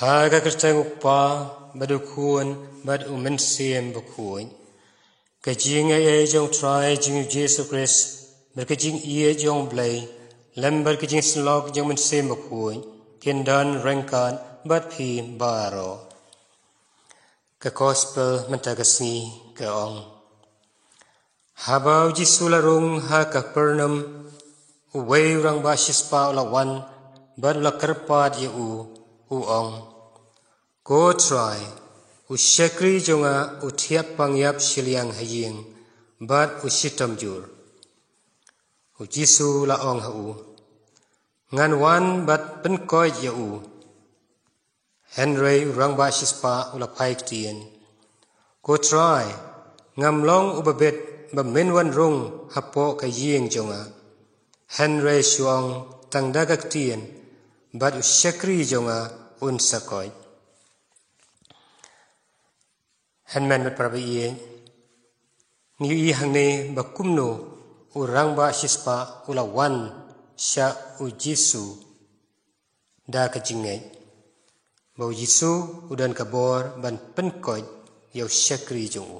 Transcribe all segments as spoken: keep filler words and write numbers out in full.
Ha ka kyrteng u Kpa, bad u Khun, bad u Mynsiem Bakhuid. Ka jingaiei jong u Trai jong ngi u Jisu Khrist, bad ka jingïeit jong u Blei, lem bad ka jingsyllok jong u Mynsiem Bakhuid, kin don ryngkat bad phi baroh. Ka Gospel mynta ka sngi ka ong. Haba u Jisu u la rung ha Kapernaum, uwei u rangbah shispah u la wan, bad u la kyrpad ïa u, u ong, Ko Trai, u shakri jong nga u thiah pang ïap shiliang ha ïing, bad u shitom jur. U Jisu u la ong ha u, Ngan wan bad pynkoit ïa u. Hynrei u rangbah shispah u la phai ktien, Ko Trai, ngam long uba bit ba men wan rung hapoh ka ïing jong nga. Hynrei shu ong tang da ka ktien, bad u shakri jong nga un sa koit. Hynmen bad parabangeit, ngi ïohi hangne ba kumno u rangbah shispah u la wan sha u Jisu da ka jingngeit ba u Jisu u don ka bor ban pynkoit ïa u shakri jong u.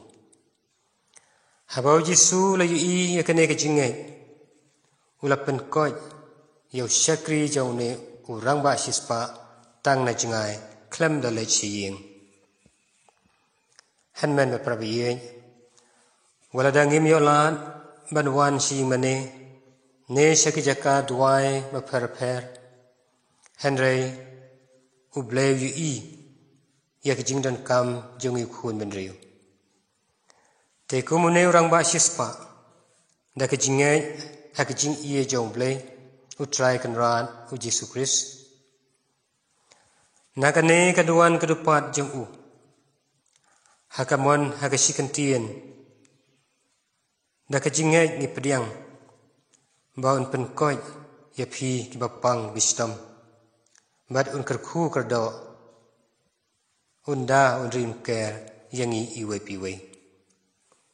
Haba u Jisu u la ïohi ïa kane ka jingngeit, u la pynkoit ïa u shakri jong une u rangbah shispah tang na jngai khlem da leit sha ïing. Hynmen bad parabangeit, wat lada ngim ïoh lad ban wan sha ïing mane ne sha ki jaka duwai bapher bapher, hynrei u Blei u ïohi ïa ka jingdonkam jong ngi u khun bynriew. Te kum une u rangbah shispah, da ka jingngeit ha ka jingïeit jong u Blei, u Trai Kynrad u Jisu Khrist, na kane ka duwan ka dupat jong u, ha ka mon ha ka shikyntien, da ka jingngeit ngi pdiang ba un pynkoit ïa phi kiba pang bishitom, bad un kyrkhu kyrdoh, un da un ri un ker ïa ngi iwei pa iwei.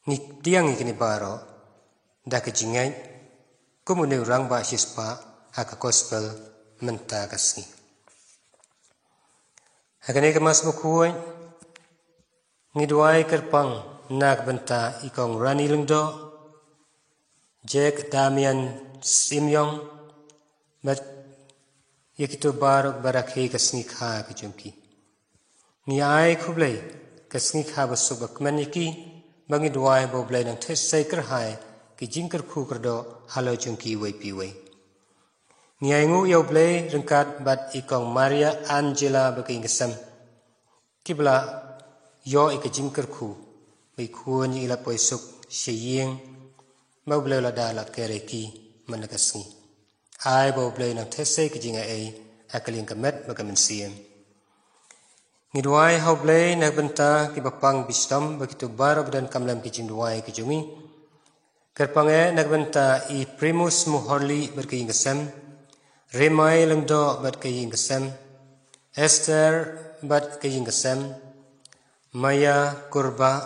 Ngi pdiang ïa kine baroh da ka jingngeit, kum une u rangbah shispah ha ka Gospel mynta ka sngi. Ha kane ka Mass Bakhuid, ngi duwai kyrpang na ka bynta i Kong Rani Lyngdoh, Jack Damian Syiemiong, bad ïa kito baroh ba rakhe ka sngi kha ka jong ki. Ngi ai khublei ka sngi kha ba suk ba kmen ïa ki, ba ngi duwai ba u Blei nang theh sei kyrhai ki jingkyrkhu kyrdoh halor jong ki iwei pa iwei. Ngi ainguh ïa u Blei ryngkat bad i Kong Maria Angela bad ka ïing ka sem, kiba la ïoh ïa ka jingkyrkhu ba i khun i la poi suk sha ïing, ba u Blei u la da la ker ïa ki man la ka sngi. Ai ba u Blei nang theh sei ka jingaiei ha ka liang ka met bad ka mynsiem. Ngi duwai ha u Blei na ka bynta kiba pang bishitom bad kito baroh ba donkam lem ki jingduwai ki jong ngi. Kyrpang eh na ka bynta i Primus Muhorli bad ka ïing ka sem, Remai Lyngdoh bad ka ïing ka sem, Esther bad ka ïing ka sem, Maya Kurbah,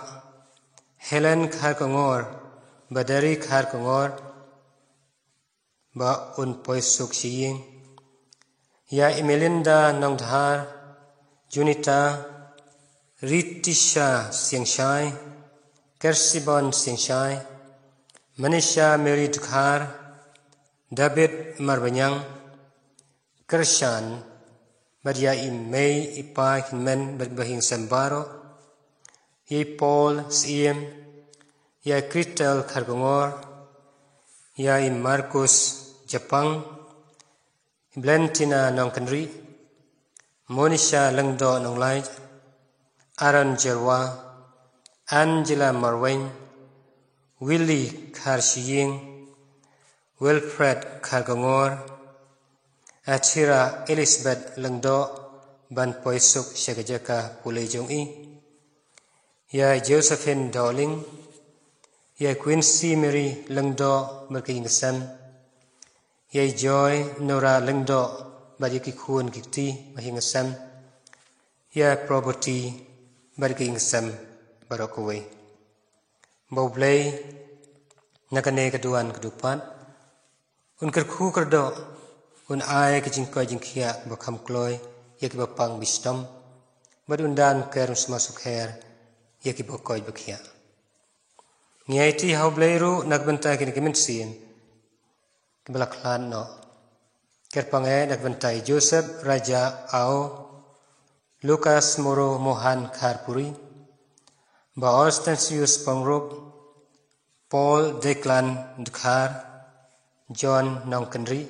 Helen Kharkongor, Badari Kharkongor, ba un poi suk sha ïing. Ïa i Melinda Nongdhar, Junita, Ritisha Siangshai, Kersibon Siangshai, Manisha Mary Dkhar, David Marbaniang, Kyrshan, bad ïa i mei i pa i hynmen bad ba ïing sem baroh, ïa i Paul Syiem, ïa i Kritel Kharkongor, ïa i Markus Japang, i Blentina Nongkynrih, Monisha Lyngdoh Nonglait, Aaron Jyrwa, Angela Marwein, Willie Kharshiing, Wilfred Kharkongor, Athira Elizabeth Lyngdoh ban poi suk sha ka jaka pule jong i, ïa i Josephine Dohling, ïa i Quincy Mary Lyngdoh bad ka ïing ka sem, ïa i Joy Nora Lyngdoh bad ïa ki khun ki kti bad ïing ka sem, ïa i Probity bad ka ïing ka sem baroh kawei. Ba u Blei na kane ka duwan ka dupat un kyrkhu kyrdoh, un ai ka jingkoit jingkhiah ba kham kloi ïa kiba pang bishitom, bad un da ker un sma sukher ïa kiba koit ba khiah. Ngi aiti ha U Blei ruh na ka bynta kine ki mynsiem kiba la khlad noh. Kyrpang eh na ka bynta i Joseph Raja Ao, Lucas Moro Mohan Kharpuri, Bah Ostentius Pongrup, Paul Declan Dkhar, John Nongkynrih,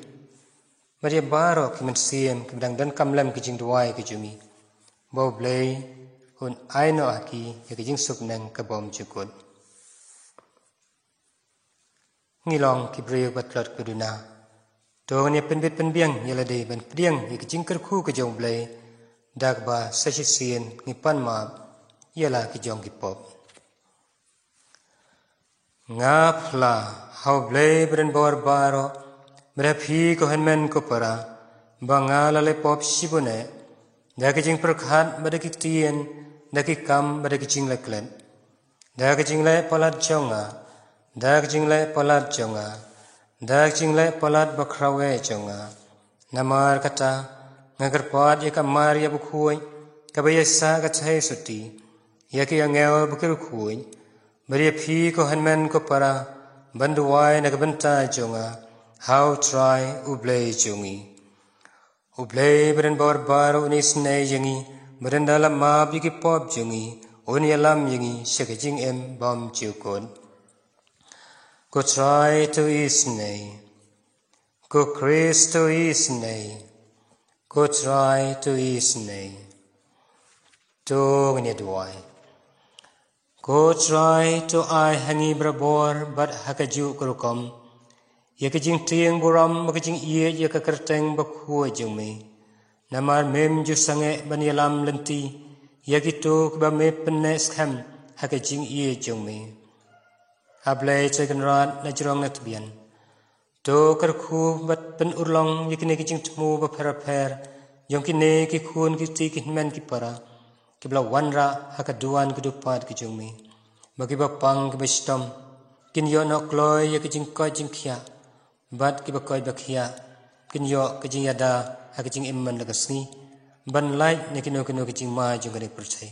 bad ïa baroh ki mynsiem kiba dang donkam lem ki jingduwai ki jong ngi, ba U Blei un ai noh ha ki ïa ki jingsuk neng ka bymjukut. Ngi long ki briew ba tlot ka duna. To ngin ïa pynbit pynbiang ïa lade ban pdiang ïa ki jingkyrkhu ka jong U Blei, da kaba sa shisien ngi pan map ïa la ki jong ki pop. Nga phla ha U Blei ba don bor baroh, ba da phi ko hynmen ko para, ba nga la leh pop shibun eh, da ki jingpyrkhat bad da ki ktien, da ki kam bad da ki jingleh klet, da ki jingleh palat jong nga, da ki jingleh palat jong nga, da ki jingleh palat bakhraw eh jong nga. Namar kata, nga kyrpad ïa ka Maria bakhuid, kaba ïa sah ka thei suti, ïa ki angel ba ki riewkhuid, bad ïa phi ko hynmen ko para, ban duwai na ka bynta jong nga ha U Trai U Blei jong ngi. U Blei ba don bor baroh un isynei ïa ngi, bad ynda la map ïa ki pop jong ngi, un ïalam ïa ngi sha ka jingim bymjukut. Ko Trai to isynei. Ko Khrist to isynei. Ko Trai to isynei. To ngin ïa duwai. Ko Trai to ai ha ngi barabor bad ha kajuh ka rukom ïa ka jingtieng burom bad ka jingïeit ïa ka kyrteng bakhuid jong me. Namar mem ju sangeh ban ïalam lynti ïa kito kiba me pynneh skhem ha ka jingïeit jong me. A Blei Trai Kynrad na jrong na tbian, to kyrkhu bad pynurlong ïa kine ki jingthmu bapher bapher jong kine ki khun ki kti ki hynmen ki para, kiba la wanrah ha ka duwan ka dupat ka jong me, ba kiba pang kiba shitom kin ïoh noh kloi ïa ka jingkoit jingkhiah, bad kiba koit ba khiah kin ïoh ka jingïada ha ka jingim man la ka sngi, ban lait na kino kino ki jingma jong kane ka pyrthei.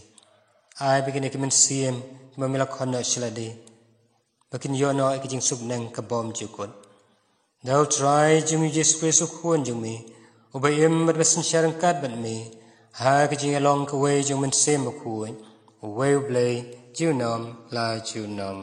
Ai ba kine ki mynsiem kiba me la khot noh sha lade, ba kin ïoh noh ïa ka jingsuk neng ka bymjukut. Da U Trai jong ngi Jisu Khrist U Khun jong me, uba im bad ba synshar ryngkat bad me ha ka jingïalong kawei jong Mynsiem Bakhuid, uwei U Blei, junom la junom.